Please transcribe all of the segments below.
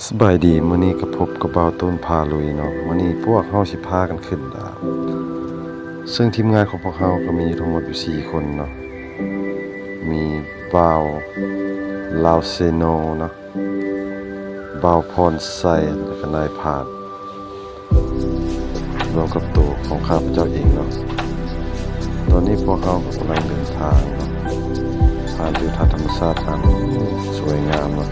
ສະບາຍດີ ມື້ນີ້ກໍພົບກັບບ່າວຕູນພາລຸຍເນາະ. ມື້ນີ້ພວກເຮົາຊິພາກັນຂຶ້ນດາດ ເຊິ່ງທີມງານຂອງພວກເຮົາກໍມີຢູ່ທັງໝົດຢູ່ສີ່ຄົນເນາະ. ມີບ່າວລາວເຊໂນເນາະ, ບ່າວພອນໄຊ ແລ້ວກໍນາຍພານ ລວມກັບໂຕຂອງຂ້າພະເຈົ້າເອງເນາະ. ຕອນນີ້ພວກເຮົາກໍກຳລັງເດີນທາງເນາະ ຜ່ານທິວທັດທຳມະຊາດອັນສວຍງາມເນາະ.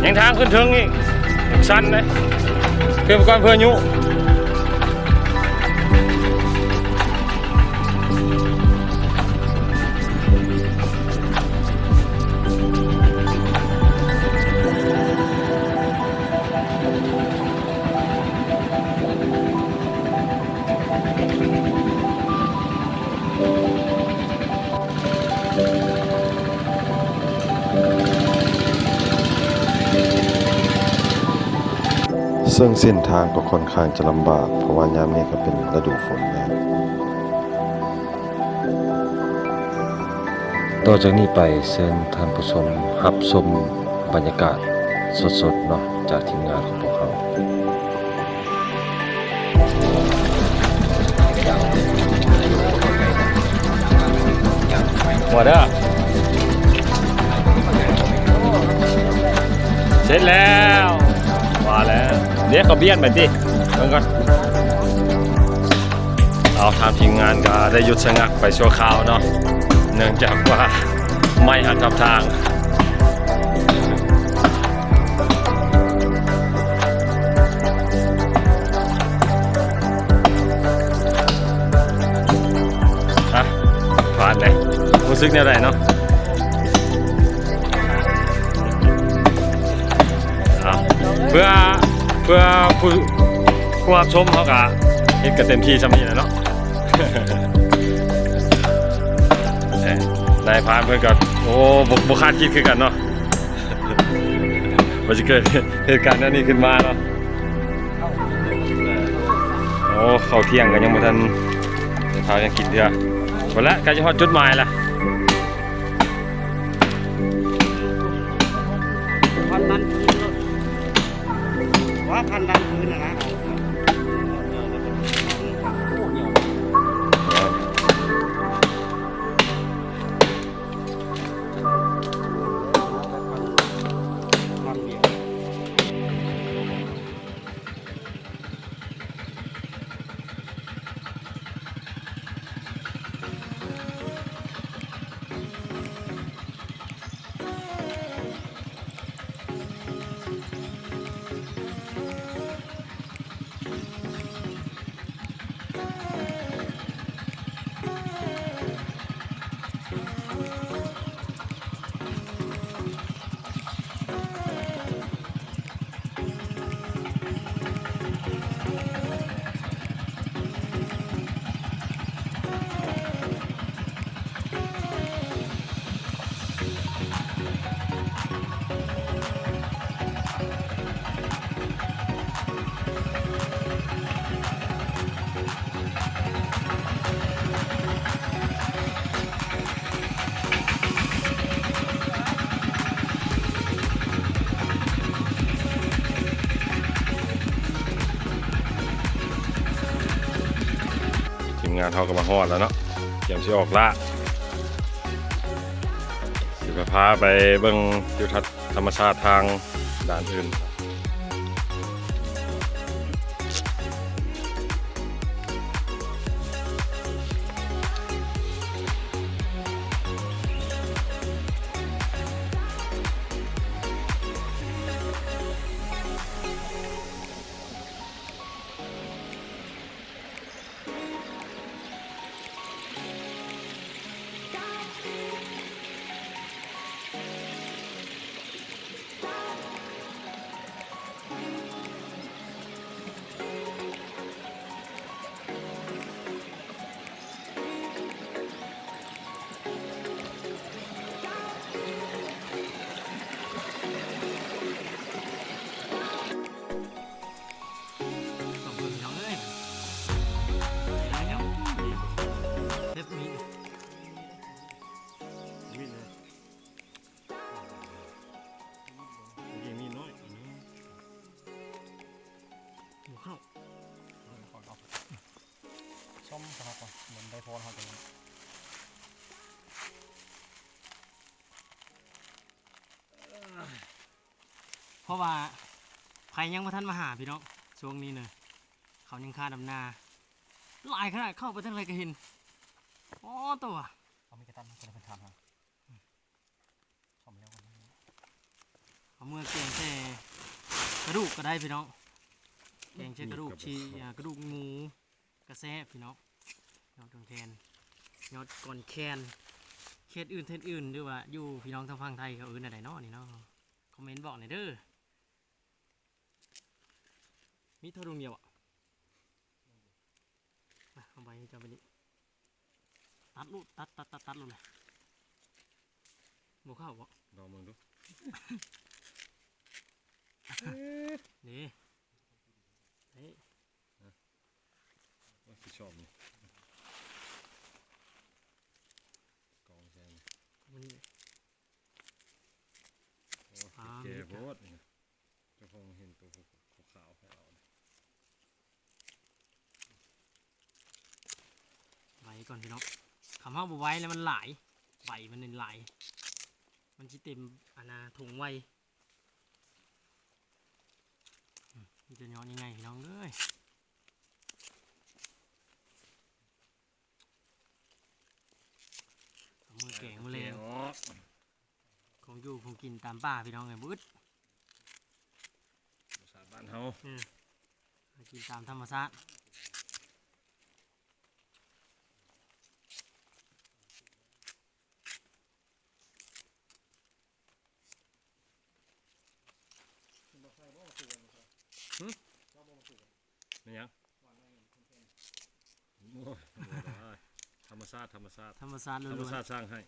ຍັງທາງຂຶ້ນເທິງອີກ, ຊັນເດ້, ຂຶ້ນໄປກ່ອນເພື່ອຍຸ. ເຊິ່ງເສັ້ນທາງກໍຂ້ອນຂ້າງຈະລຳບາກ ເພາະວ່າຍາມນີ້ກໍເປັນລະດູຝົນແລ້ວ. ຕໍ່ຈາກນີ້ໄປເຊີນທ່ານຜູ້ຊົມຮັບຊົມບັນຍາກາດສົດໆເນາະ ຈາກທີມງານຂອງພວກເຮົາ. ຫົວເດີ ເສັດແລ້ວ ວ່າແລ້ວ ເດ ເຂົາບຽນໄປຕິ ເບິ່ງກ່ອນ. ເອົາ ທາງທີມງານກໍໄດ້ຢຸດຊະງັກໄປຊົ່ວຄາວເນາະ ເນື່ອງຈາກວ່າໄມ້ຫັກທັບທາງ. ອ່ະ ຜ່ານເດ້ ຮູ້ສຶກແນວໃດເນາະ? ອ່ະ ເພື່ອ ເພື່ອຜູ້ ຜູ້ຮັບຊົມເຮົາກະເຮັດກັນເຕັມທີ່ຊ່ຳນີ້ແຫຼະເນາະ. ນາຍພານເພິ່ນກະ ໂອ້ ບໍ່ ບໍ່ຄາດຄິດຄືກັນເນາະ ວ່າຊິເກີດເຫດການແນວນີ້ຂຶ້ນມາເນາະ. ໂອ້ ເຂົ້າທ່ຽງກໍຍັງບໍ່ທັນໄດ້ພາກັນກິນເທື່ອ. ພຸ້ນລະ ໃກ້ຈະຮອດຈຸດໝາຍລະ. ຄວັນດັນຄືນໂລດ ວ່າຄວັນດັນຄືນນະນະ. ເ ເຮົາກໍມາຮອດແລ້ວເນາະ ກຽມຊິອອກລ່າ ຊິພາໄປເບິ່ງທິວທັດທຳມະຊາດທາງດ້ານອື່ນ. ເພາະວ່າໃຜຍັງບໍ່ທັນມາຫາພີ່ນ້ອງ ຊ່ວງນີ້ນະ ເຂົາຍັງຄາດຳນາ ຫຼາຍຂະໜາດ ເຂົ້າໄປທາງໃດກໍເຫັນ. ອໍ ໂຕ ເອົາມີດກະຕັດມາ ເພິ່ນຖາມຫາ ເອົາເມືອແກງໃສ່ກະດູກກໍໄດ້ພີ່ນ້ອງ ແກງໃສ່ກະດູກຊີ້ ກະດູກໝູ ກະແຊບພີ່ນ້ອງ. ຍອດກອນແຄນ ຍອດກອນແຄນ ເຂດອື່ນເຂດອື່ນ ຫຼືວ່າຢູ່ພີ່ນ້ອງທາງຝັ່ງໄທເຂົາເອີ້ນແນວໃດເນາະນີ້ເນາະ ຄອມເມັນບອກແດ່ເດີ. ມີເທົ່າດວງດຽວອະ ມາ ເອົາໃບໃຫ້ເຈົ້າໄປນີ້ ຕັດໂລດ ຕັດ ຕັດ ຕັດ ຕັດໂລດເລີຍ ບໍ່ເຂົ້າບໍ່ ລອງເບິ່ງດູ ນີ້ ນີ້ ວ່າຊິຊອບນີ້ ກອງໃສ່ນີ້ ໂອ້ ອ່າ ແກ່ໂພດນີ້ນະ ເຈົ້າຂອງເຫັນໂຕຂາວໆໃຫ້ເອົາ ໄວ້ກ່ອນພີ່ນ້ອງ ຄັນເຮົາບໍ່ໄວ້ແລ້ວມັນຫຼາຍ ໃບມັນນີ້ຫຼາຍ ມັນຊິເຕັມອັນນ່າຖົງໄວ. ອືມ ມີແຕ່ຍອດໃຫຍ່ໆ ພີ່ນ້ອງເອີຍ ເອົາມືແກງມື້ແລງ ຂອງຢູ່ຂອງກິນຕາມປ່າພີ່ນ້ອງເອີຍ ບໍ່ອຶດ ທຳມະຊາດບ້ານເຮົາ ອືມ ຫາກິນຕາມທຳມະຊາດ. ຫຶ ແມ່ນຫຍັງ? ໂອ້ຍ ທຳມະຊາດ ທຳມະຊາດ ທຳມະຊາດລ້ວນໆ ທຳມະຊາດສ້າງໃຫ້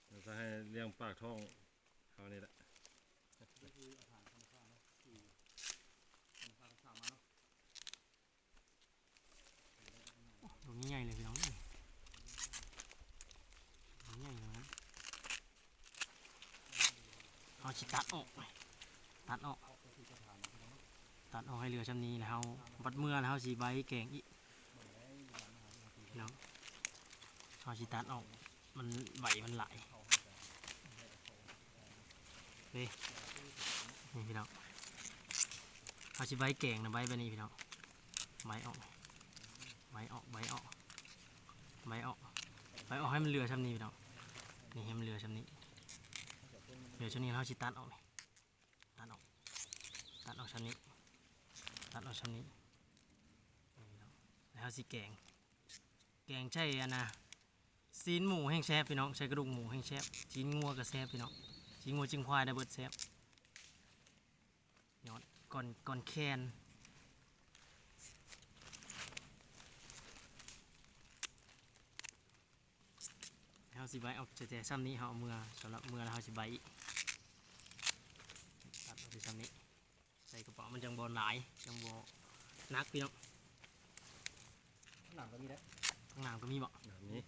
ທຳມະຊາດໃຫ້ລ້ຽງປາກທ້ອງເຮົານີ້ແຫຼະ. ດອກໃຫຍ່ໆ ເລີຍພີ່ນ້ອງເອີຍ ດອກໃຫຍ່ເລີຍນະ. ເຮົາຊິຕັດອອກ ຕັດອອກ ຕັດອອກໃຫ້ເຫຼືອຊ່ຳນີ້ ແລ້ວເຮົາບັດເມື່ອແລ້ວເຮົາຊິໄວ້ແກງອີກ ພີ່ນ້ອງ ເຮົາຊິຕັດອອກ ມັນ ໃບມັນຫຼາຍເດ້ ນີ້ພີ່ນ້ອງ ເຮົາຊິໄວ້ແກງນະ ໄວ້ແບບນີ້ພີ່ນ້ອງ ໄວ້ອອກ ໄວ້ອອກ ໄວ້ອອກ ໄວ້ອອກ ໄວ້ອອກໃຫ້ມັນເຫຼືອຊ່ຳນີ້ພີ່ນ້ອງ ນີ້ໃຫ້ມັນເຫຼືອຊ່ຳນີ້ ເຫຼືອຊ່ຳນີ້ ເຮົາຊິຕັດອອກນີ້ ຕັດອອກ ຕັດອອກຊ່ຳນີ້ ຕັດອອກຊ່ຳນີ້ ແລ້ວເຮົາຊິແກງ ແກງໃສ່ອັນນ່າ ຊີ້ນໝູແຮ່ງແຊບພີ່ນ້ອງ ໃສ່ກະດູກໝູແຮ່ງແຊບ ຊີ້ນງົວກໍແຊບພີ່ນ້ອງ ຊີ້ນງົວຊີ້ນຄວາຍໄດ້ເບິດແຊບ. ຍອດກອນ ກອນແຄນ ເຮົາຊິໄວ້ອອກແຕ່ຊ່ຳນີ້ ເຮົາເອົາເມືອ ສຳລັບເມືອແລ້ວເຮົາຊິໄວ້ອີກ ຕັດອອກແຕ່ຊ່ຳນີ້ ໃສ່ກະເປົາມັນຈັ່ງບໍ່ຫຼາຍ ຈັ່ງບໍ່ໜັກພີ່ນ້ອງ. ໜາມກໍມີເດ້ ໜາມກໍມີບໍ່? ໜາມມີ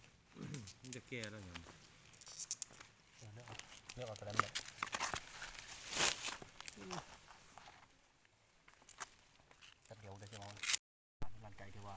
ມັນຈະແກ່ແລ້ວຫຍັງ ເລືອກເອົາ ເລືອກເອົາຕົວໃດມັນໄດ້ ຕັດດຽວໄດ້ໃຊ່ບໍ່? ກຳລັງໃຈທີ່ວ່າ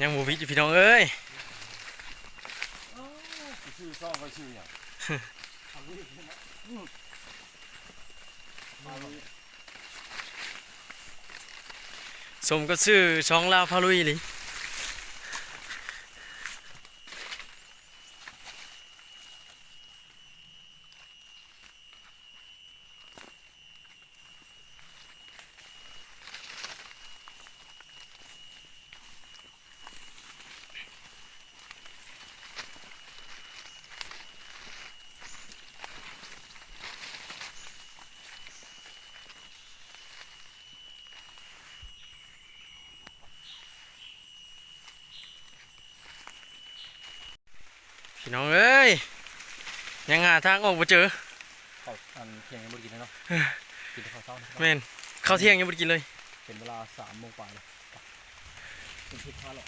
ຍັງບໍ່ວິດຢູ່ພີ່ນ້ອງເອີຍ. ຊື່ຊ່ອງຂ້ອຍຊື່ຫຍັງ? ສົມກັບຊື່ຊ່ອງລາວພາລຸຍອີ່ຫຼີ. ພີ່ນ້ອງເອີຍ ຍັງຫາທາງອອກບໍ່ເຈີ. ເຂົ້າ ອັນ ທ່ຽງຍັງບໍ່ໄດ້ກິນເລີຍເນາະ. ກິນແຕ່ເຂົ້າເຊົ້າ. ແມ່ນ ເຂົ້າທ່ຽງຍັງບໍ່ໄດ້ກິນເລີຍ. ເປັນເວລາສາມໂມງປາຍແລ້ວ. ເປັນທິດພາເລາະ.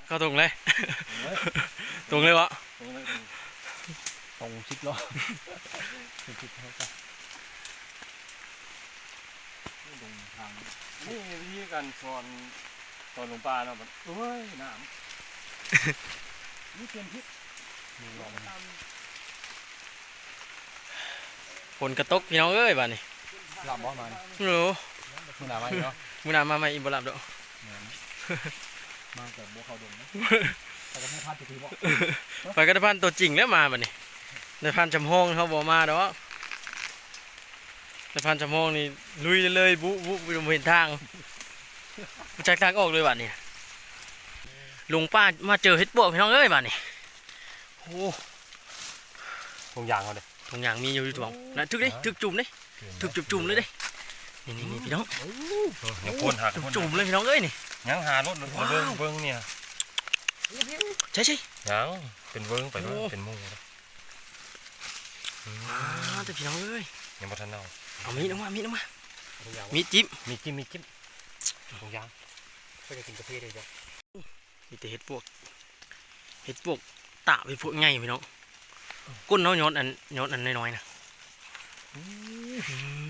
ເຂົ້າຕົງເລີຍ. ຕົງເລີຍ. ຕົງເລີຍເບາະ? ຕົງເລີຍ. ຕົງສິບໂລ. ເປັນທິດເຮົາກະ ລົງທາງ ນີ້ວິທີການສອນ ຕອນລົງປ່າເນາະ. ໂອ້ຍ ນ້ຳ ນີ້ເປັນພິດ. ຝົນກະຕົກພີ່ນ້ອງເອີຍບາດນີ້. ລຳບໍ່ມານີ້? ໂອ້ ມື້ໜ້າມາອີກເນາະ. ມື້ໜ້າມາໃໝ່ອີກ ບໍ່ລຳດອກ. ແມ່ນ ມາແບບບໍ່ເຂົ້າດົງເນາະ. ໄປກັບນາຍພານຕົວຈິງບໍ່? ໄປກັບນາຍພານຕົວຈິງແລ້ວມາບາດນີ້. ນາຍພານຈຳຮອງເຮົາບໍ່ມາດອກ. ນາຍພານຈຳຮອງນີ້ລຸຍເລີຍ ບຸ ບຸ ບໍ່ເຫັນທາງ ບໍ່ຈັກທາງອອກເລີຍບາດນີ້. ລົງປ່າມາເຈີເຫັດປວກພີ່ນ້ອງເອີຍບາດນີ້. ໂອ້ ຖົງຢາງເຮົາເດ້ ຖົງຢາງມີຢູ່ຢູ່ຕົວງ. ໂອ້ ນະ ຖືກເດ້ ຖືກຈຸ່ມເດ້ ຖືກຈຸ່ມໆເລີຍເດ້. ນີ້ໆໆ ພີ່ນ້ອງ ໂອ້ ຍັງໂພນຫາ ຈຸ່ມໆເລີຍພີ່ນ້ອງເອີຍນີ້. ຍັງຫາລົດ ເບິ່ງ ເບິ່ງນີ້ ໃຊ່ໆ ຍັງເປັນເວີງໄປ ໂອ້ ເປັນໝູ່. ອືມ ອ້າ ແຕ່ພີ່ນ້ອງເອີຍ ຍັງບໍ່ທັນເນົ່າ. ເອົາມີດອອກມາ ມີດອອກມາ ມີດຈິ້ມ ມີດຈິ້ມ ມີດຈິ້ມ ຖົງຢາງ. ຂ້ອຍຈະກິນກາເຟເດ້ເຈົ້າ. ມີແຕ່ເຫັດປວກ ເຫັດປວກຕາບ ເຫັດປວກໃຫຍ່ພີ່ນ້ອງ. ກົ້ນເຮົາຍອດອັນ ຍອດອັນນ້ອຍໆນະ. ອືມ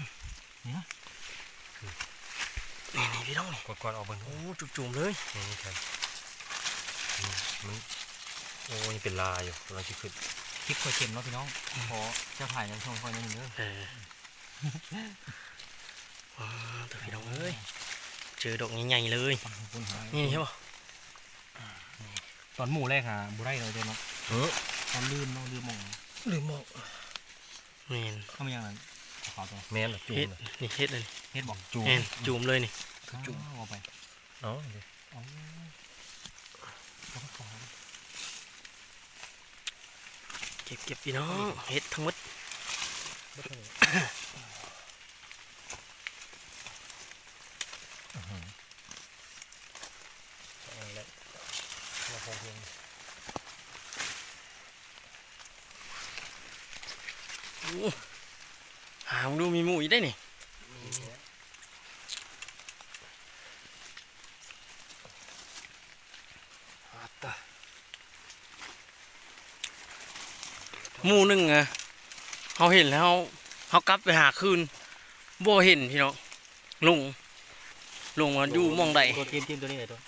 ນີ້ນະ ນີ້ໆ ພີ່ນ້ອງນີ້ ກວດໆອອກເບິ່ງ. ໂອ້ ຈຸ່ມໆເລີຍ. ນີ້ ນີ້ ນີ້ ມັນ ໂອ້ ຍັງເປັນລາຢູ່ ກຳລັງຊິຂຶ້ນ. ຄລິບຂ້ອຍເຕັມເນາະພີ່ນ້ອງ ຂໍເຈົ້າຖ່າຍໃນຊ່ອງຂ້ອຍໜ້ອຍໜຶ່ງເດີ. ເອີ ວ້າວ ໂທ້ ພີ່ນ້ອງເອີຍ ເຈີດອກໃຫຍ່ໆເລີຍ. ນີ້ເຫັນບໍ່? ຕອນໝູ່ແລກຫາບໍ່ໄດ້ເລີຍເນາະ. ເອີ ຕອນລືມເນາະ ລືມມອງ ລືມມອງ. ແມ່ນ ເອົາມາຫຍັງນັ້ນ ຂາວໆຕົວນັ້ນ. ແມ່ນລະ ຈຸ່ມ ເຫັດ ນີ້ເຫັດເລີຍ ເຫັດບໍ່? ຈຸ່ມ ແມ່ນ ຈຸ່ມເລີຍນີ້ ຈຸ່ມ ເອົາໄປ. ເອົາ ເອົາ ເກັບ ເກັບ ພີ່ນ້ອງ ເຫັດທັງໝົດ. ໂອ້ ຫາເບິ່ງດູ ມີໝູ່ອີກໄດ໋ນີ້. ໝູ່ໜຶ່ງນະ ເຮົາເຫັນແລ້ວ ເຮົາ ເຮົາກັບໄປຫາຄືນ ບໍ່ເຫັນພີ່ນ້ອງ. ລົງ ລົງວ່າຢູ່ໝ່ອງໃດ. ຕົວ ຈິ້ມ ຈິ້ມຕົວນີ້ແຫຼະ ຕົວ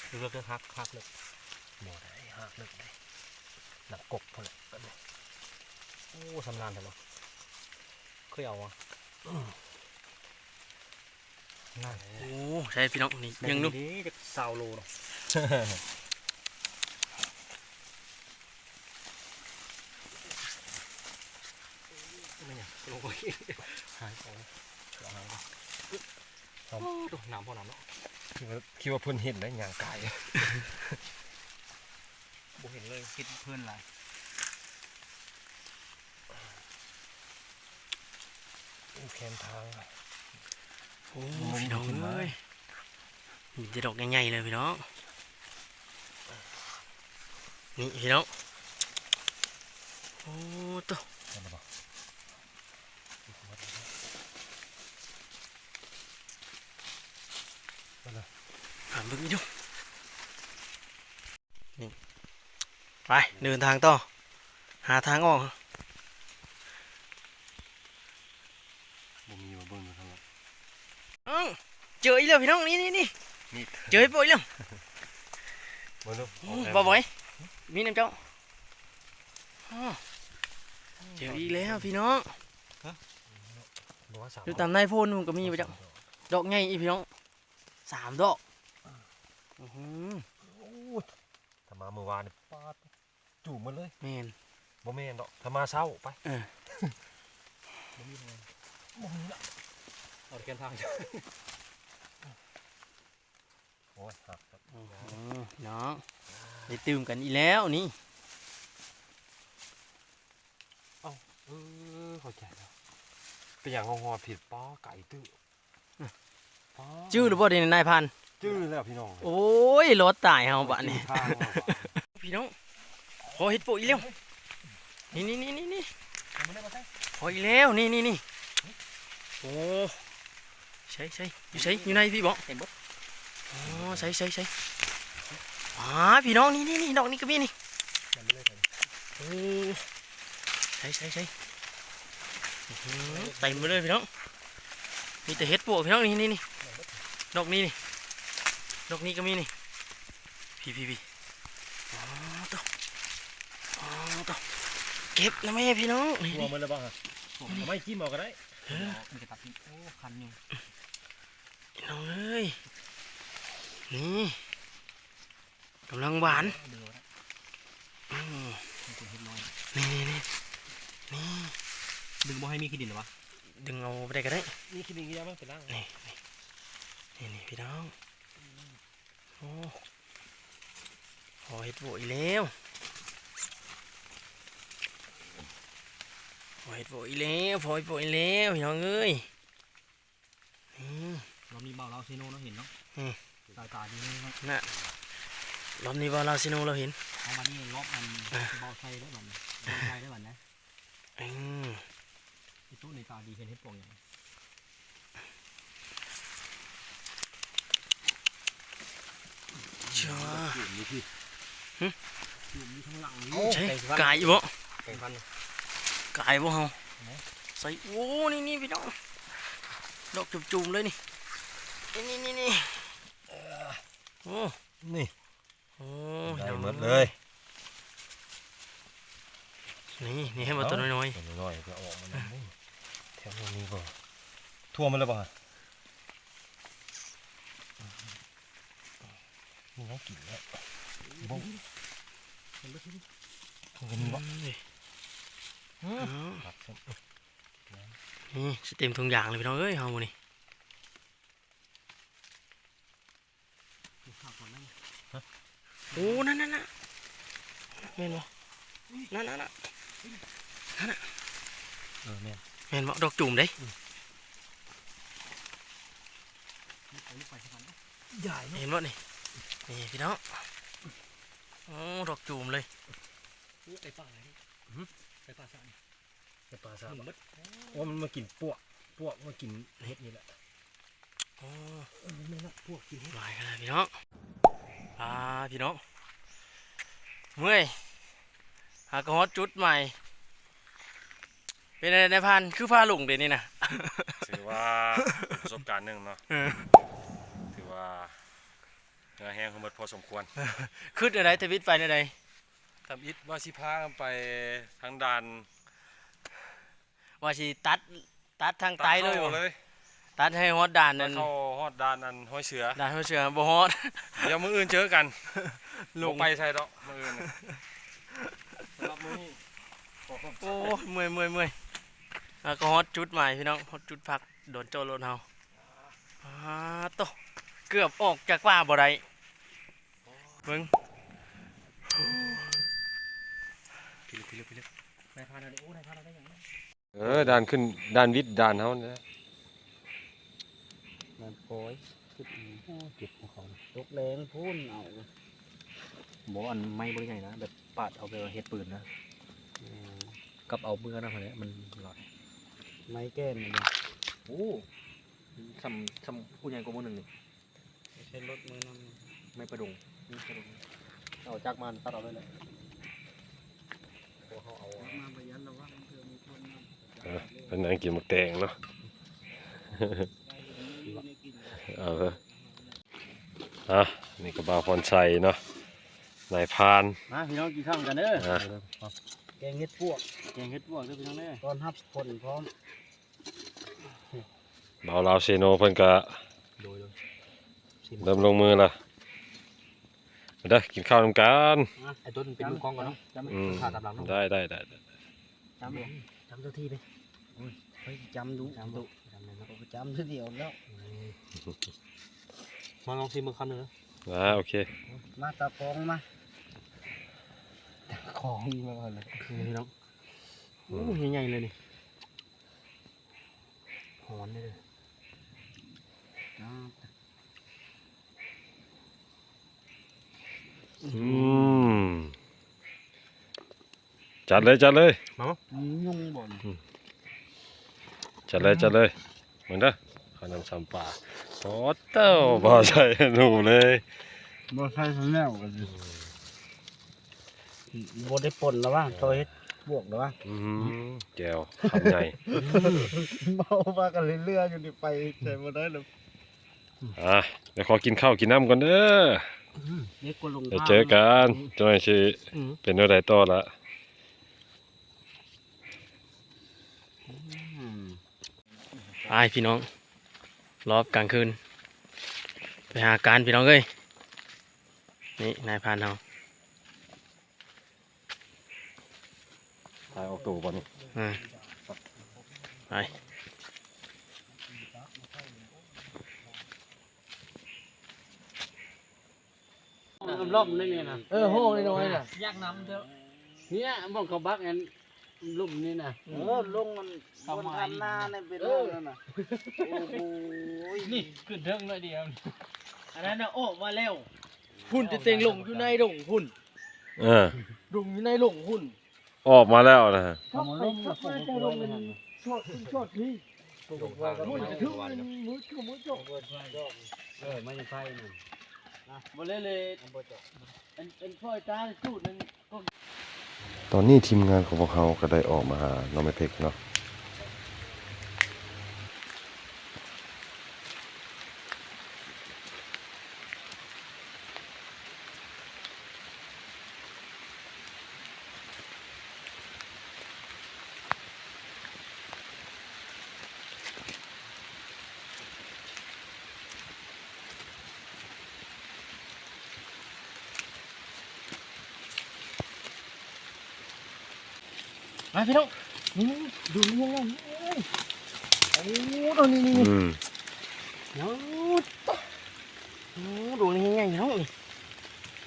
ເລິກໆ ເດີ ຮັກ ຮັກເລິກ. ບໍ່ໄດ້ ຮັກເລິກໄດ໋ ໜັກກົກພຸ້ນແຫຼະ. ໂອ້ ຊຳນານແທ້ເນາະ ເຄີຍເອົາຫວາ? ອືມ ນັ້ນ ໂອ້ ໃຊ່ພີ່ນ້ອງ ນີ້ ໄດ້ ຍັງຢູ່ ນີ້ຈັກຊາວໂລເນາະ. ແມ່ນຫຍັງ ໂລ ຫາຍຂອງ ເອົາຫາງ ໂອ້ ນ້ຳບໍ່ ນ້ຳເນາະ. ຄິດວ່າ ຄິດວ່າເພິ່ນເຫັນໄດ໋ ຍ່າງກາຍ ບໍ່ເຫັນເລີຍ ຄິດເພິ່ນຫຼາຍ. ໂອ້ ແຄມທາງ ໂອ້ ພີ່ນ້ອງເອີຍ ມີແຕ່ດອກໃຫຍ່ໆເລີຍພີ່ນ້ອງ. ນີ້ພີ່ນ້ອງ ໂອ້ ໂຕ ເຫັນບໍ່? ຫາເບິ່ງອີກດູ ນີ້ ໄປ ເດີນທາງຕໍ່ ຫາທາງອອກ. ບໍ່ມີຫວ ເບິ່ງຢູ່ທາງຫຼັງ ເອົ້າ ເຈີອີກແລ້ວພີ່ນ້ອງ ນີ້ໆໆ ນີ້ ເຈີອີກແລ້ວ ເບິ່ງດູ ອືມ ບໍ່ບອຍ ມີນຳເຈົ້າ ອໍ ເຈີອີກແລ້ວພີ່ນ້ອງ ບໍ່ວ່າສາມ ຢູ່ຕາມໃນໂພນພຸ້ນກໍມີບໍ່ຈັກ ດອກໃຫຍ່ອີກພີ່ນ້ອງ ສາມດອກ ອື ໂອ້ຍ ຖ້າມາມື້ວານນີ້ ປາດ ຈູມໝົດເລີຍ ແມ່ນ ບໍ່ແມ່ນດອກ ຖ້າມາເຊົ້າໄປ ເອີ ບໍ່ມີແລ້ວ ບໍ່ມີລະ ເອົາແຄມທາງ ໂອ້ຍ ຫັກ ອື ພີ່ນ້ອງ ໄດ້ຕື່ມກັນອີກແລ້ວນີ້ ເອົ້າ ເອີ ເຂົ້າໃຈແລ້ວ ເປັນຫຍັງເຮົາຮອດຜິດ ປ້າ ໄກຕື່ ຈື່ຫຼືບໍ່ນີ້ນາຍພານ? ຈື່ແລ້ວພີ່ນ້ອງ ໂອ້ຍ ລອດຕາຍເຮົາບາດນີ້ ພີ່ນ້ອງ ພໍເຮັດໂປະອີກແລ້ວ ນີ້ໆໆໆ ພໍອີກແລ້ວ ນີ້ໆ ໂອ້ ໃສໆ ຢູ່ໃສ ຢູ່ໃນພີ້ບໍ? ເຫັນບໍ່? ອໍ ໃສໆໆ ອາ ພີ່ນ້ອງ ນີ້ໆໆ ດອກນີ້ກໍມີນີ້ ໂອ້ ໃສໆໆ ອື ເຕັມໄປເລີຍພີ່ນ້ອງ ມີແຕ່ເຫັດປວກພີ່ນ້ອງ ນີ້ໆໆ ດອກນີ້ນີ້ ດອກນີ້ກໍມີນີ້ ພີ້ໆໆ ອໍ ໂຕ ອໍ ໂຕ ເກັບນະແມ່ພີ່ນ້ອງ ນີ້ ທົ່ວໝົດແລ້ວບໍ່? ເອົາໄມ້ຈິ້ມເອົາກໍໄດ້ ເອີ ມັນກໍຕັດ ໂອ້ ຄັນຢູ່ ພີ່ນ້ອງເອີຍ ນີ້ ກຳລັງຫວານ ດຶງເອົາໄດ້ ອືມ ມັນເປັນເຫັດນ້ອຍ ນີ້ໆໆ ນີ້ ດຶງບໍ່ໃຫ້ມີຂີ້ດິນຫວະ? ດຶງເອົາໄປໄດ້ກໍໄດ້ ມີຂີ້ດິນກໍຢ່າມາໄປລ້າງ ນີ້ໆ ນີ້ໆ ພີ່ນ້ອງ ໂອ້ ພໍເຮັດໂປະອີກແລ້ວ ພໍເຮັດໂປະອີກແລ້ວ ພໍເຮັດໂປະອີກແລ້ວ ພີ່ນ້ອງເອີຍ ອືມ ລອບນີ້ບ່າວລາວເຊໂນເນາະເຫັນເນາະ ອືມ ສາຍຕາດີເນາະ ນະ ລອບນີ້ບ່າວລາວເຊໂນລາວເຫັນ ເອົາບາດນີ້ລອບອັນ ເອີ ບ່າວໄຊເດີບາດນີ້ ບ່າວໄຊເດີບາດນີ້ ອືມ ອີຕູ້ນີ້ຕາດີເຫັນເຫັດປວກຫຍັງ ຈ້າ ຢູ່ພີ້ ຫຶ ຢູ່ຂ້າງຫຼັງນີ້ ໃຊ່ ໄກ່ພັນ ກາຍຢູ່ບໍ່? ໄກ່ພັນ ກາຍບໍ່ເຮົາ? ໃສ່ ໂອ້ ນີ້ໆ ພີ່ນ້ອງ ດອກຈຸ່ມໆ ເລີຍນີ້ ນີ້ໆໆ ໂອ້ ນີ້ ໂອ້ຍ ໄດ້ໝົດເລີຍ ນີ້ ນີ້ ເຫັນບໍ່ ເອົ້າ ຕົວນ້ອຍໆ ຕົວນ້ອຍໆ ກໍອອກມານຳ ແຖວນີ້ກໍ ທົ່ວໝົດແລ້ວບໍ່? ມີຫຍັງກິນແລ້ວ ບໍ່ ເຫັນບໍ່? ມັນກໍມີບໍ່? ອືມ ນີ້ ຊິເຕັມຖົງຢາງເລີຍ ພີ່ນ້ອງເອີຍ ເຮົາມື້ນີ້. ໂອ້ ນັ້ນໆໆ ແມ່ນບໍ່? ນັ້ນໆໆ ນັ້ນນະ ເອີ ແມ່ນ ແມ່ນບໍ່? ດອກຈູມເດ້ ອືມ ເຫັນບໍ່ນີ້? ນີ້ພີ່ນ້ອງ ໂອ້ ດອກຈູມເລີຍ ໄກ່ປ່າ ຫື ໄກ່ປ່າສະນີ້ ໄກ່ປ່າສະ ໂອ້ ມັນມາກິນປວກ ປວກມາກິນເຫັດນີ້ແຫຼະ. ໂອ້ ເອີ ແມ່ນລະ ພວກກິນເຫັດ ຫຼາຍຂະໜາດພີ່ນ້ອງ ອ່າ ພີ່ນ້ອງ ເມື່ອຍ ຫາກໍຮອດຈຸດໝາຍ ເປັນໃດນາຍພານ ຄືພາຫຼົງເດນີ້ນະ ຖືວ່າເປັນປະສົບການໜຶ່ງເນາະ ເອີ ຖືວ່າເຫື່ອແຮງເຮົາໝົດພໍສົມຄວນ ຄຶດແນວໃດ ທຳອິດໄປແນວໃດ ທຳອິດວ່າຊິພາໄປທາງດ່ານ ວ່າຊິຕັດ ຕັດທາງໃຕ້ເລີຍ ຕັດໃຫ້ຮອດດ່ານນັ້ນ ເຂົ້າຮອດດ່ານອັນຫ້ວຍເສືອ ດ່ານຫ້ວຍເສືອບໍ່ຮອດ ດຽວມື້ອື່ນເຈີກັນ ບໍ່ໄປໃສດອກມື້ອື່ນ ສຳລັບມື້ນີ້ ໂອ້ ເມື່ອຍໆໆ ແລ້ວກໍຮອດຈຸດໝາຍພີ່ນ້ອງ ຮອດຈຸດພັກ ດອນຈອດລົດເຮົາ ປາດໂທ້ ເກືອບອອກຈາກປ່າບໍ່ໄດ້ ເບິ່ງ ພິລຶກ ພິລຶກ ພິລຶກ ນາຍພານເຮົາໄດ້ ໂອ້ ນາຍພານເຮົາໄດ້ຫຍັງ ເອີ ດ່ານຂຶ້ນ ດ່ານວິດ ດ່ານເຮົານີ້ແຫຼະ ດ່ານປອຍ ໂອ້ ເຈັບຂອງເຂົາ ຕົກແລງພຸ້ນເອົາ ບໍ່ ອັນໄມ້ບໍ່ໄດ້ໃຫຍ່ນະ ແບບປາດເອົາ ແບບວ່າເຮັດປືນນະ ອືມ ກັບເອົາເມືອນຳຫັ້ນແຫຼະ ມັນຫຼາຍ ໄມ້ແກ່ນມັນ ໂອ້ ສ່ຳ ສ່ຳຜູ້ໃຫຍ່ກວ່າໝູ່ໜຶ່ງນີ້. ໃຊ້ລົດມືນຳ ໄມ້ປະດົງ ໄມ້ປະດົງ ເອົາຈັກມາຕັດເອົາເລີຍແຫຼະ ເຮົາເອົາ ມາປະຢັດລະວັງເພື່ອມີຄົນນຳ ເອີ ເພິ່ນນັ່ງກິນໝາກແຕງເນາະ ເອີ ອ່ະ ນີ້ກໍບ່າວພອນໄຊເນາະ ນາຍພານ ມາພີ່ນ້ອງກິນເຂົ້ານຳກັນເດີ ອ່າ ແກງເຫັດປວກ ແກງເຫັດປວກເດີພີ່ນ້ອງເດີ ຕ້ອນຮັບຄົນພ້ອມ ບ່າວລາວເຊໂນເພິ່ນກະ ໂດຍ ໂດຍ ເລີ່ມລົງມືລະ ມາເດີ ກິນເຂົ້ານຳກັນ ອ່ະ ໄອ້ຕົ້ນເປັນມືກ້ອງກ່ອນເນາະ ອືມ ຂ້າຕາມຫຼັງເນາະ ໄດ້ ໄດ້ ໄດ້ ຈຳ ຈຳເຈົ້າທີ່ເດ້ ໂອ້ຍ ຂ້ອຍຈຳດຸ ຈຳດຸ ຈຳເລີຍເນາະ ຈຳເທື່ອດຽວແລ້ວ ມາລອງຊີມເບິ່ງຄຳໜຶ່ງເດີ ອ່າ ໂອເຄ ມາຕາກອງມາ ຕາກອງມາເລີຍ ນີ້ເນາະ ໂອ້ ໃຫຍ່ໆເລີຍນີ້ ຮ້ອນເດີ ອືມ ຈັດເລີຍ ຈັດເລີຍ ເອົາ ຍຸງບໍ່ ອືມ ຈັດເລີຍ ຈັດເລີຍ ເບິ່ງເດີ ເຂົ້ານ້ຳຊຳປາ ໂອ້ໂຕ ບໍ່ໃສ່ໜູເລີຍ ບໍ່ໃສ່ຊະແນວກັນ ບໍ່ໄດ້ປົ່ນລະວ່າ ຕໍ່ເຮັດບວກລະວ່າ ອືມ ແຈ່ວຄຳໃຫຍ່ ເວົ້າວ່າກັນເລື້ອຍໆຢູ່ນີ້ ໄປໃສບໍ່ໄດ້ແລ້ວ ອ່າ ດຽວຂໍກິນເຂົ້າກິນນ້ຳກ່ອນເດີ ອືມ ດຽວເຈີກັນ ຈັກໜ່ອຍຊິ ອືມ ເປັນແນວໃດຕໍ່ລະ ອືມ ໄປພີ່ນ້ອງ ລອບກາງຄືນ ໄປຫາການພີ່ນ້ອງເອີຍ ນີ້ນາຍພານເຮົາ ຖ່າຍອອກໂຕບໍ່ນີ້ ອ່າ ໄປ ລອບໆນີ້ນະ ເອີ ໂຮງນ້ອຍໆນະ ຢາກນຳເທື່ອ ເນີ້ຍ ບ່ອນເຂົາບັກອັນ ລຸ່ມນີ້ນະ ເອີ ລົງມັນ ເຂົ້າມາ ບົນທານນາໃນເປັນ ເອີ ນັ້ນນະ ໂອ້ໂຫ ນີ້ຂຶ້ນເທິງໜ້ອຍດຽວ ອັນນັ້ນນະ ອອກມາແລ້ວ ພຸ້ນ ຈະເຕັງລົງຢູ່ໃນດົງພຸ້ນ ເອີ ລົງຢູ່ໃນດົງພຸ້ນ ອອກມາແລ້ວນະ ເຂົ້າມາລົງ ເຂົ້າມາແຕ່ລົງ ຊອດ ຊອດພີ້ ເທິງ ເທິງ ເທິງ ເອີ ມັນຍັງໄຟນັ້ນ ບໍ່ເລີຍເລີຍ ອັນ ອັນ ອັນ ຕອນນີ້ທີມງານຂອງພວກເຮົາກໍໄດ້ອອກມາຫາໜໍ່ໄມ້ເພັກເນາະ. ມາພີ່ນ້ອງ ນີ້ໆໆ ດູນີ້ ນີ້ ໂອ້ ໂດນນີ້ ນີ້ ອືມ ໂອ້ ໂດນນີ້ໃຫຍ່ພີ່ນ້ອງນີ້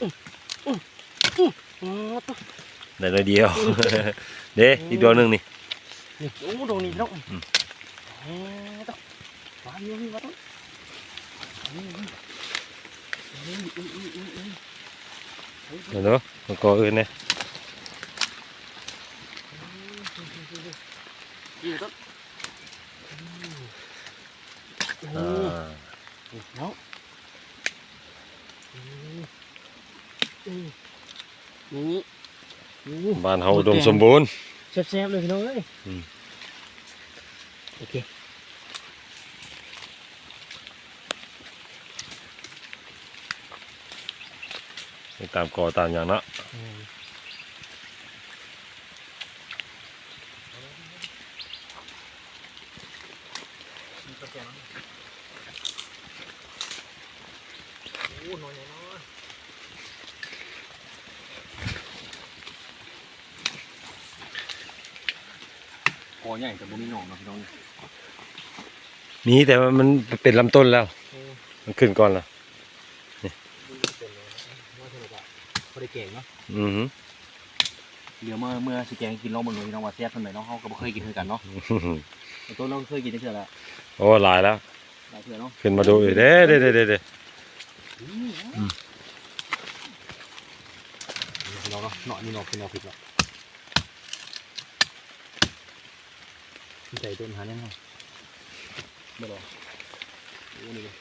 ອື ອື ອື ໂອ້ ໄດ້ໜ້ອຍດຽວ ເດ້ ອີກດວງໜຶ່ງນີ້ ນີ້ ໂອ້ ດວງນີ້ພີ່ນ້ອງ ອືມ ເອີ ຕະ ວາງຢູ່ນີ້ ວາງ ເຫັນບໍ່ ມັນກໍອື່ນເດ້ ນີ້ຕະ ອ່າ ເນາະ ອືມ ນີ້ ນີ້ ໂອ້ ບ້ານເຮົາອຸດົມສົມບູນ ແຊບໆເລີຍພີ່ນ້ອງເອີຍ ອືມ ໂອເຄ ໄປຕາມກໍຕາມຫຍັງເນາະ ແມ່ນ ໂອ້ ໜ່ວຍໃຫຍ່ເນາະ ກໍໃຫຍ່ແຕ່ບໍ່ມີໜ່ອງເນາະພີ່ນ້ອງ ມີ ແຕ່ວ່າມັນເປັນລຳຕົ້ນແລ້ວ ເອີ ມັນຂຶ້ນກ່ອນແລ້ວ ນີ້ ພໍໄດ້ແກງເນາະ ອືຮຶ ດຽວເມື່ອ ເມື່ອຊິແກງກິນລອງເບິ່ງເນາະ ພີ່ນ້ອງວ່າແຊບສ່ຳໃດເນາະ ເຮົາກໍບໍ່ເຄີຍກິນຄືກັນເນາະ ໂຕນ້ອງເຄີຍກິນຈັກເທື່ອແລ້ວ ໂອ້ ຫຼາຍແລ້ວ ຫຼາຍເທື່ອເນາະ ຂຶ້ນມາດູເດ້ ເດ້ ເດ້ ເດ້ ອືມ ພີ່ນ້ອງເນາະ ເນາະ ນີ້ເນາະ ເປັນແນວຜິດເນາະ ໃສ່ຕົ້ນຫາແນວ ບໍ່ດອກ ໂອ້ ນີ້ ນະ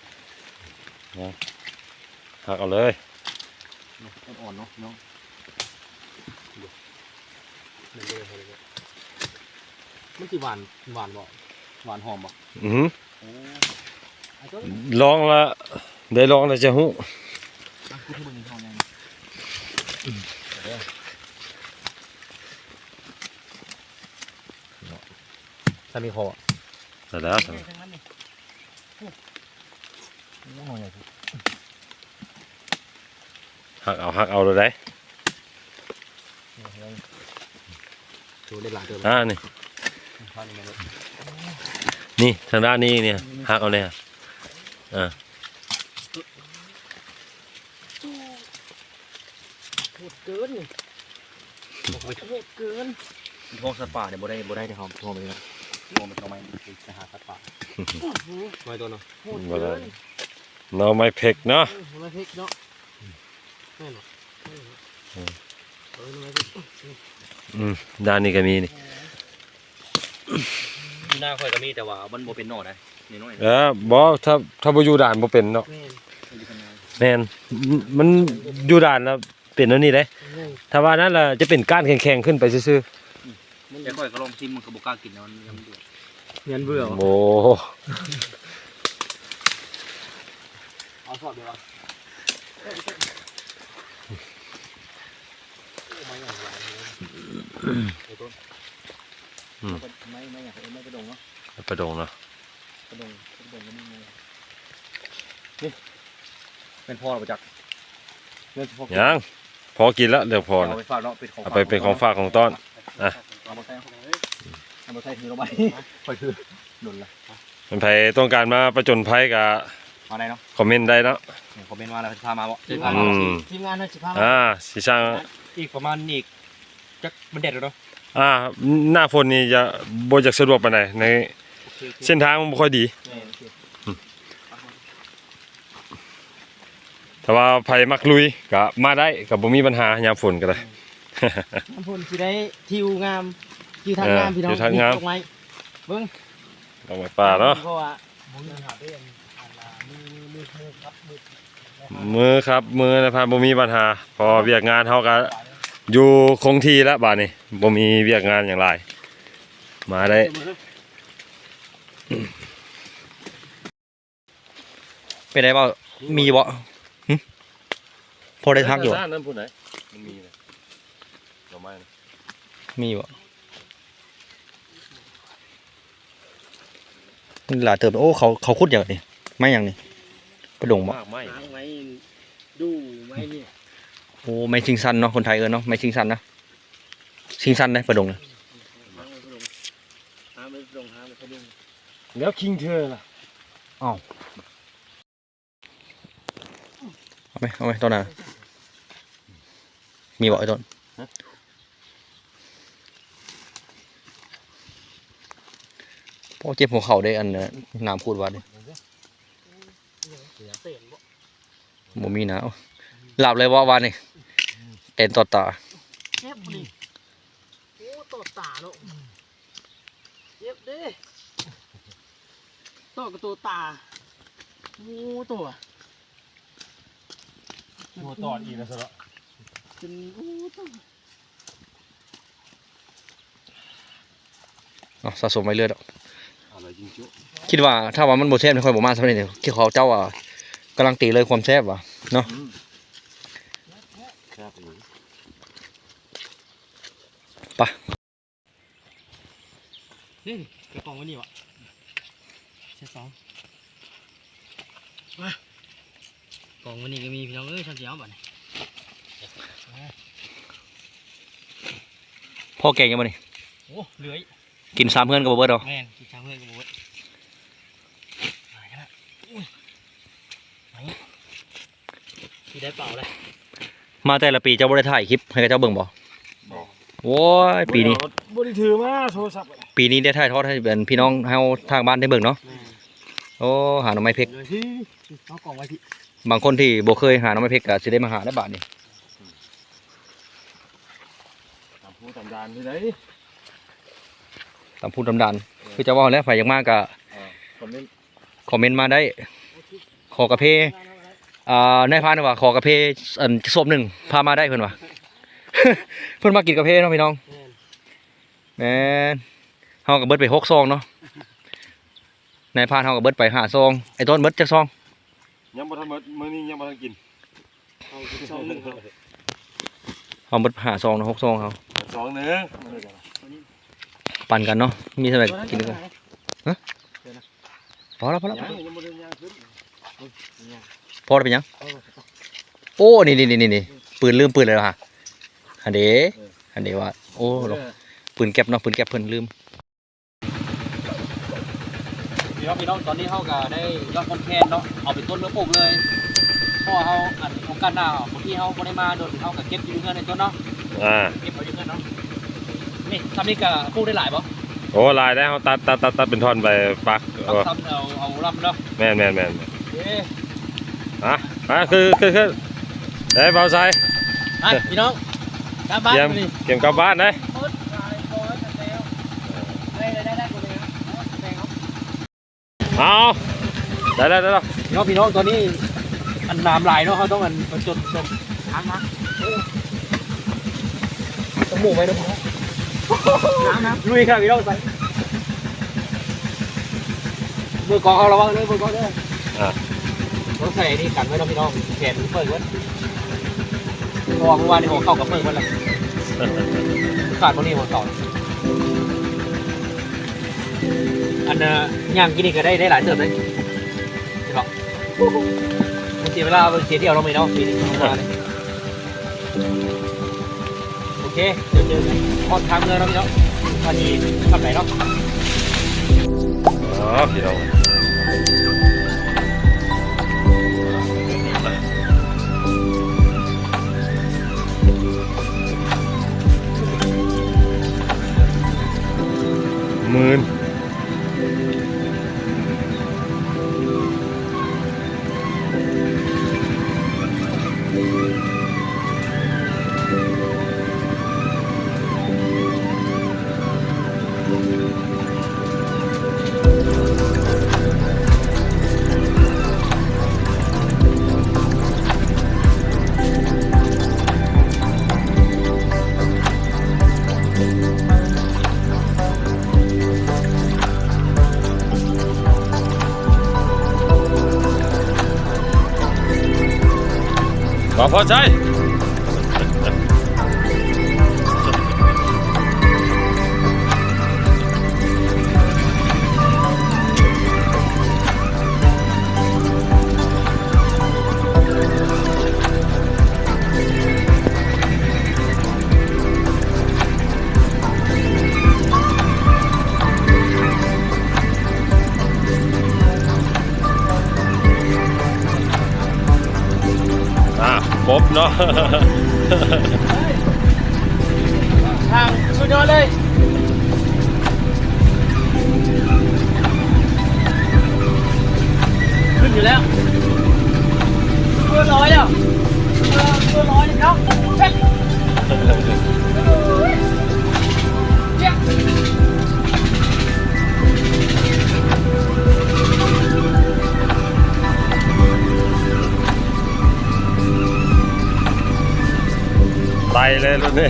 ຫັກເອົາເລີຍ ອ່ອນໆເນາະ ພີ່ນ້ອງ ມັນຊິຫວານ ຫວານບໍ່ ຫວານຫອມບໍ່ ອືຮຶ ລອງລະ ໄດ້ລອງລະຈະຮູ້. ອ່ະ ຂຸດໃຫ້ເບິ່ງໃນທ້ອງໃຫຍ່ ຖ້າມີຄໍ ແລ້ວ ຫັກເອົາ ຫັກເອົາໂລດໃດ. ໂຕໄດ້ຫຼາຍເຕີບ ອ່າ ນີ້ ນີ້ ທາງດ້ານນີ້ ນີ້ ຫັກເອົາແດ່. ອ່າ ໂຫດເກີນນີ້ ໂຫດເກີນ. ທ້ອງສັດປ່ານີ້ບໍ່ໄດ້ ບໍ່ໄດ້ເດ້ ທ້ອງ ທ້ອງໄປນີ້ນະ ທ້ອງໄປ ທ້ອງໄປ ໄປຫາສັດປ່າ. ໂອ້ໂຫ ໄວ້ຕົວເນາະ ໂຫດເກີນ. ໜໍ່ໄມ້ເພັກເນາະ ເອີ ໜໍ່ໄມ້ເພັກເນາະ ແມ່ນບໍ່? ເອີ ເອີ ໜໍ່ໄມ້ເພັກ ອືມ ດ້ານນີ້ກໍມີນີ້ ຢູ່ໜ້າຂ້ອຍກໍມີ ແຕ່ວ່າມັນບໍ່ເປັນໜໍ່ໃດ ນ້ອຍໆ ເອີ ບໍ່ ຖ້າ ຖ້າບໍ່ຢູ່ດ່ານບໍ່ເປັນເນາະ. ແມ່ນ ມັນຢູ່ດ່ານລະເປັນແນວນີ້ເດ້ ແມ່ນ ຖ້າວ່ານັ້ນລະຈະເປັນກ້ານແຂງໆຂຶ້ນໄປຊື່ໆ. ແຕ່ຂ້ອຍກໍລອງຊີມ ມັນກໍບໍ່ກ້າກິນນະ ມັນຍັງເບື່ອ ຍັງເບື່ອ. ໂອ້ ເອົາຊອດດຽວ ໄມ້ຫຍັງຫຼາຍເລີຍ ໄອ້ຕົ້ນ ອືມ ໄມ້ ໄມ້ຫຍັງ ໄມ້ປະດົງເນາະ ໄມ້ປະດົງເນາະ ປະດົງ ປະດົງກໍມີ. ນີ້ ແມ່ນພໍແລ້ວບໍ່ຈັກ ຍັງ ພໍກິນລະ ເຫຼືອພໍນະ ເອົາໄປຝາກເນາະ ເປັນຂອງ ເອົາໄປເປັນຂອງຝາກຂອງຕ້ອນ. ອ່ະ ເອົາບໍ່ໃສ່ ເອົາບໍ່ໃສ່ ຖືລົງໄປ ຂ້ອຍຖືດົນລະ. ແມ່ນໃຜຕ້ອງການມາປະຈົນໄພກໍມາໄດ້ເນາະ ຄອມເມັນໄດ້ເນາະ ຄອມເມັນມາແລ້ວ ພາມາບໍ່ ອືມ ທີມງານເຮົາຊິພາມາ ອ່າ ຊິສ້າງ ອີກປະມານ ອີກຈັກ ມັນແດດແລ້ວເນາະ ອ່າ ໜ້າຝົນນີ້ຈະບໍ່ຢາກສະດວກປານໃດ ໃນ ໂອເຄ ໂອເຄ ເສັ້ນທາງມັນບໍ່ຄ່ອຍດີ. ແມ່ນ ໂອເຄ ອືມ ຖ້າວ່າໃຜມັກລຸຍກໍມາໄດ້ ກໍບໍ່ມີບັນຫາ ຍາມຝົນກໍໄດ້ ຍາມຝົນຊິໄດ້ທິວງາມ ທິວທັດງາມ ເອີ ທິວທັດງາມ ເບິ່ງ ດອກໄມ້ປ່າເນາະ ເພາະວ່າ ມື້ຄັບ ມື້ນະພາ ບໍ່ມີບັນຫາ ເພາະວ່າວຽກງານເຮົາກໍຢູ່ຄົງທີ່ລະ ບາດນີ້ບໍ່ມີວຽກງານຫຍັງຫຼາຍ ມາໄດ້. ເປັນໄດເວົ້າ ມີບໍ່? ຫຶ? ພໍໄດ້ທັກຢູ່ບໍ່? ນັ້ນພຸ້ນໃດ ມັນມີນະ ດອກໄມ້ນະ ມີບໍ່? ຫຼາຍເຕີບ. ໂອ້ ເຂົາ ເຂົາຂຸດຫຍັງນີ້? ໄມ້ຫຍັງນີ້? ປະດົງບໍ່? ໝາກໄມ້ ໄມ້ດູ່ ໄມ້ນີ້ ໂອ້ ໄມ້ຊິງຊັນເນາະ ຄົນໄທເອີ້ນເນາະ ໄມ້ຊິງຊັນນະ ຊິງຊັນເດ້ ປະດົງນະ. ແລ້ວຄິງເທີລະ ເອົ້າ ເອົາໄປ ເອົາໄປ ຕອນນັ້ນ ມີບໍ່ໄອ້ຕົ້ນ? ຮະ? ໂອ້ ເຈັບຫົວເຂົ່າເດ້ ອັນ ນ້ຳຂູດຫວານເດ້ ບໍ່ມີນະ ຫຼັບເລີຍບໍ່ຫວານນີ້ ເຕັ້ນຕໍ່ຕາ ເຈັບນີ້ ໂອ້ ຕໍ່ຕາເນາະ. ເຈັບເດ້ ຕໍ່ກະໂຕຕາ ໂອ້ ໂຕ ໂຕຕອດອີກແລ້ວຊະເນາະ ເປັນ ໂອ້ ໂຕ ເນາະ ສະສົມໄວ້ເລື້ອຍດອກ ຄິດວ່າຖ້າວ່າມັນບໍ່ແຊບນີ້ ຂ້ອຍບໍ່ມາຊຳນີ້ ເຂົາເຈົ້າວ່າກາຣັນຕີເລີຍຄວາມແຊບວ່າເນາະ ອືມ ແຊບອີ່ຫຼີ ໄປ. ນີ້ ໄປກອງໄວ້ນີ້ວະ ເຊຍສອງ ມາ ກອງໄວ້ນີ້ກໍມີ ພີ່ນ້ອງເອີຍ ຊັ້ນຊິເອົາບັດນີ້ ພໍແກງຢູ່ບໍ່ນີ້? ໂອ້ ເຫຼືອອີກ ກິນສາມເຮືອນກໍບໍ່ເບິດເນາະ ແມ່ນ ກິນສາມເຮືອນກໍບໍ່ເບິດ ຫຼາຍຂະໜາດ ອຸ້ຍ ໄປ ຊິໄດ້ເປົ່າແລ້ວ ມາແຕ່ລະປີເຈົ້າບໍ່ໄດ້ຖ່າຍຄລິບໃຫ້ເຂົາເຈົ້າເບິ່ງບໍ່? ບໍ່ ໂອ້ຍ ປີນີ້ ບໍ່ໄດ້ຖືມາໂທລະສັບ ປີນີ້ໄດ້ຖ່າຍທອດໃຫ້ເປັນພີ່ນ້ອງເຮົາທາງບ້ານໄດ້ເບິ່ງເນາະ ແມ່ນ ໂອ້ ຫາໜໍ່ໄມ້ເພັກ ເອົາກອງໄວ້ພີ້ ບາງຄົນທີ່ບໍ່ເຄີຍຫາໜໍ່ໄມ້ເພັກກໍຊິໄດ້ມາຫາໄດ້ບາດນີ້ ຕາມພູຕາມດານນີ້ໄດ໋ ຕາມພູຕາມດານ ເອີ ຄືເຈົ້າເວົ້າແຫຼະ ໃຜຢາກມາກໍ ເອີ ຄອມເມັນ ຄອມເມັນມາໄດ້ ຂໍກາເຟ ອ່າ ນາຍພານວ່າຂໍກາເຟ ອັນ ສວບໜຶ່ງ ພາມາໄດ້ເພິ່ນວ່າ ເພິ່ນມັກກິນກາເຟເນາະພີ່ນ້ອງ ແມ່ນ ແມ່ນ ເຮົາກໍເບິດໄປຫົກຊອງເນາະ ນາຍພານເຮົາກໍເບິດໄປຫ້າຊອງ. ໄອ້ຕົ້ນເບິດຈັກຊອງ? ຍັງບໍ່ທັນເບິດ ມື້ນີ້ຍັງບໍ່ທັນກິນ. ເຮົາກິນຊອງໜຶ່ງ ເຮົາ ເຮົາເບິດຫ້າຊອງເນາະ ຫົກຊອງເຮົາ ຊອງໜຶ່ງ ປັນກັນເນາະ ມີເທົ່າໃດກິນເລີຍ. ຮະ? ພໍແລ້ວ ພໍແລ້ວ ພໍແລ້ວ. ພໍແລ້ວເປັນຫຍັງ? ໂອ້ ນີ້ໆໆໆ ປືນ ລືມປືນແລ້ວຫະ. ຫັ້ນເດ້ ເອີ ຫັ້ນເດ້ວ່າ ໂອ້ ເອີ ປືນແກັບເນາະ ປືນແກັບເພິ່ນລືມ. ພີ່ນ້ອງ ພີ່ນ້ອງ ຕອນນີ້ເຮົາກໍໄດ້ຍອດຄອນແຄນເນາະ ເອົາໄປຕົ້ນເມືອປູກເລີຍ ເພາະວ່າເຮົາ ອັນ ໂອກາດໜ້າ ບາງທີເຮົາບໍ່ໄດ້ມາດົນ ເຮົາກໍເກັບຢູ່ເຮືອນໃນຕົ້ນເນາະ. ອ່າ ເກັບເອົາຢູ່ເຮືອນເນາະ. ນີ້ ຊ່ຳນີ້ກໍປູກໄດ້ຫຼາຍບໍ່? ໂອ້ ຫຼາຍໄດ໋ ເຮົາຕັດ ຕັດ ຕັດ ຕັດເປັນທ່ອນໄປ ປັກ ເອົາ ເອົາລຳເນາະ. ແມ່ນໆໆ ໂອເຄ ອ່ະ ອ່ະ ຄື ຄື ຄື ເອີ ບ່າວໄຊ ໄປພີ່ນ້ອງ ກັບບ້ານ ກຽມ ມື້ນີ້ກຽມກັບບ້ານເດ້. ເອົາ ໄດ້ແລ້ວ ໄດ້ແລ້ວ ພີ່ນ້ອງ ພີ່ນ້ອງ ຕອນນີ້ ອັນ ນ້ຳຫຼາຍເນາະ ເຮົາຕ້ອງ ອັນ ປະຈົນຕົວ ທາງ ທາງ ຕ້ອງໝູໄວ້ເດີ ນ້ຳ ນ້ຳ ລຸຍຄ່ະ ພີ່ນ້ອງ ໄປ. ມືກອງເຮົາລະວັງເດີ ມືກອງເດີ. ອ່າ ຕ້ອງໃສ່ອັນນີ້ກັນໄວ້ເນາະພີ່ນ້ອງ ແຂນເປີກເບິດ ເພາະວ່າມື້ວານນີ້ຫົວເຂົ່າກໍເປີກເບິດແລ້ວ ຂາດບໍ່ນີ້ຫົວເຂົ່າ. ອັນ ຍ່າງກິນນີ້ກໍໄດ້ ໄດ້ຫຼາຍເຕີບເດ້ ເຫັນບໍ່? ມັນເສຍເວລາ ເສຍດຽວເນາະ ມື້ນີ້ເນາະ ປີນີ້ ໂອເຄ ດຽວເຈີກັນຮອດທາງເມືອງແລ້ວພີ່ນ້ອງ ວ່າຊິທຳໃດເນາະ. ອໍ ພີ່ນ້ອງ ໝື່ນ. ບໍ່ພໍໃຈ. ອ່າ ປົບເນາະ ທາງສຸດຍອດເລີຍ ຂຶ້ນຢູ່ແລ້ວ ເກີນຮ້ອຍແລ້ວ ເກີນຮ້ອຍແລ້ວເນາະ. ໄຕ່ເລີຍລຸ້ນນີ້.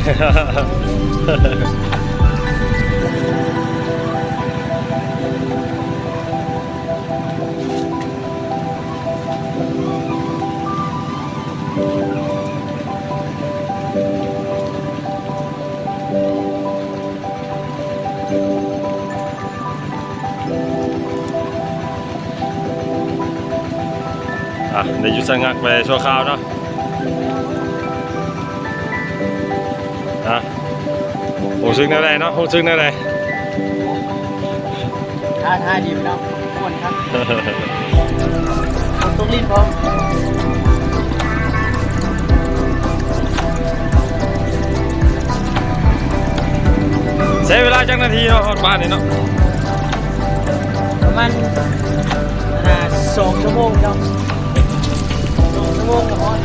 ອ່ະ ໄດ້ຢຸດຊະງັກໄປຊົ່ວຄາວເນາະ. ອ່ະ ຮູ້ສຶກແນວໃດເນາະ? ຮູ້ສຶກແນວໃດ? ທ້າທາຍດີພີ່ນ້ອງ ມ່ວນຄັກ ຝົນຕົກລິນພ້ອມ. ໃຊ້ເວລາຈັກນາທີເນາະ ຮອດບ້ານນີ້ເນາະ? ປະມານ ອ່າ ສອງຊົ່ວໂມງເນາະ ສອງຊົ່ວໂມງກໍຮອດ.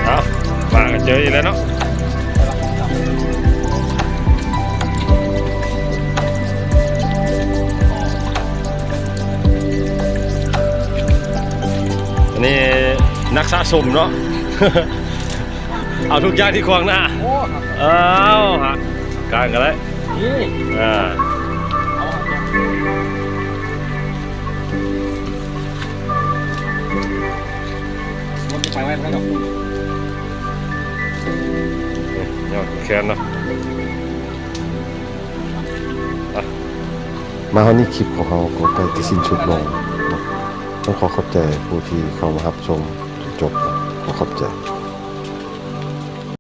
ເອົາ ມາກໍເຈີອີກແລ້ວເນາະ. ສະສົມເນາະ ເອົາທຸກຢ່າງທີ່ຂວາງໜ້າ. ໂອ້ ເອົາ ກາງກໍໄດ້ ນີ້ ອ່າ ໄປໄວ້ ໄປດອກ ນີ້ ຍອດແຄນເນາະ. ອ່ະ ມາຮອດນີ້ຄລິບຂອງເຮົາກໍໃກ້ຈະສິ້ນສຸດລົງເນາະ. ຕ້ອງຂໍຂອບໃຈຜູ້ທີ່ເຂົ້າມາຮັບຊົມຈົນຈົບເນາະ. ຂໍຂອບໃຈ.